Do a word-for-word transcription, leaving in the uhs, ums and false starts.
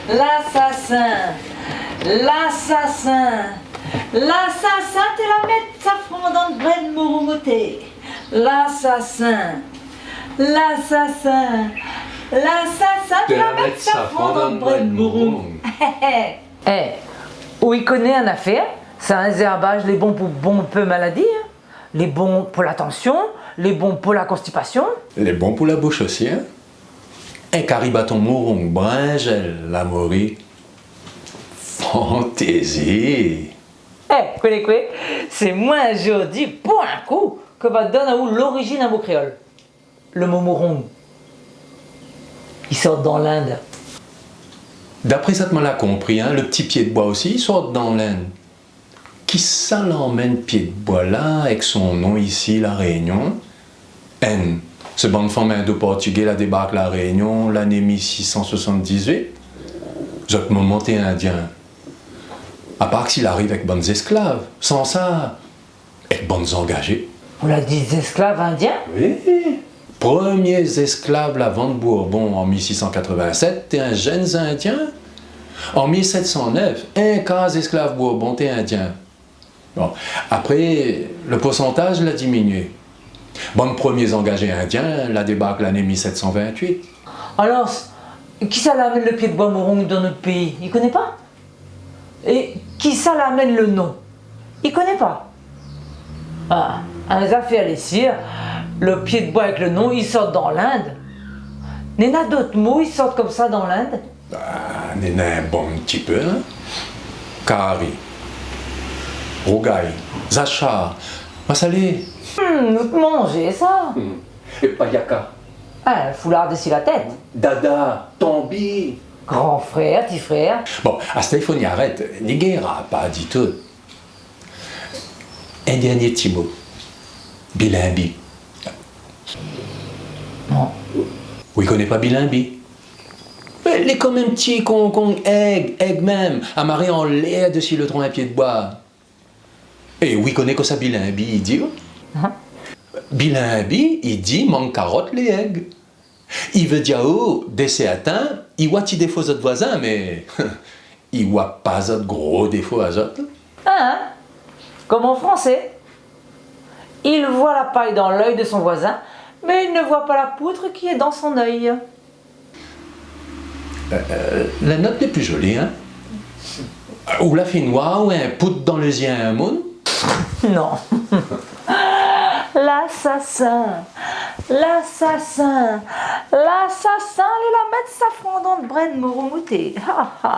Lasasin, lasasin, lasasin, té la mèt safran dan brèd mouroung oté. Lasasin, lasasin, lasasin, té la mèt safran dan brèd mouroung. Eh, ou i koné in afèr, sa, in zèrbaz lé bon pou bonpé maladi, in. Lé bon pou la tansion, lé bon pou la konstipasion. Lé bon pou la boush osi, in. In kari baton mouroung, brinzèl, la mori. Fantézi. Eh, koné koué ? Sé moin zordi, pou in kou, ke va donn aou lorizin in mo kréol. Lo mo mouroung, i sort dan Lind. Dapré sak moin la konpri, in, lo pti pié d'boi osi i sort dan Lind. Kisa la amenn pié d'boi la èk son non isi La Rényon ? Inn, sé bann fanm indo-portigé la débark La Rényon lané mil sis san soisann-dizuit. Zot momon té indien. Apar si la ariv èk bann zésklav, san sa, èk bann zangazé. Ou la di zésklav indien ? Oui. Promié zésklav la vann Bourbon an mil sis san katrovin-sèt té in jenn Indien. An mil sèt san nèf, in kar zésklav Bourbon té indien. Bon, apré, lo poursantaz la diminié. Bann promié zangazé indien la débark lané mil sèt san vin-uit. Alor, kisa la amenn lo pié d'boi mouroung dan nout péi ? I koné pa ? É kisa la amenn lo non ? I koné pa. Ah, in zafèr lé sir, lo pié d'boi èk lo non i sort dan Lind. Néna dot mo i sort konmsa dan Lind ? Ah, néna in bon ti pé, in. Kari, rougay, zashar, masalé. Hmm, nout manzé sa. Hmm. É payaka. Ah, foular dési la tèt. Dada, tanbi. Gran frèr, ti frèr. Bon, astèr i fo ni arèt, ni gingn rapar ditou. In dèrnié ti mo. Bilinbi. Non. Ou i koné pa bilinbi ? Mé lé konm in ti konkong èg, èg mèm, amaré anlèr dési lo tron in pié d'boi. É ou i koné kosa bilinbi i di, ou ? Aha. Bilinbi i di mank karot lé èg. I vé dir, ou, dé sèrtin, i oi ti défo zot voizin, mé i oi pa zot gro défo azot. Ah, hein ? Comme en français. Il voit la paille dans l'œil de son voisin, mais il ne voit pas la poutre qui est dans son œil. Euh, euh, la not lé pli zoli, hein ? Ou la fine oir in pout dan lé zié in moun ? Non. Lasasin, lasasin, lasasin, li la mèt safran dan brèd mouroung oté. Ha, ha.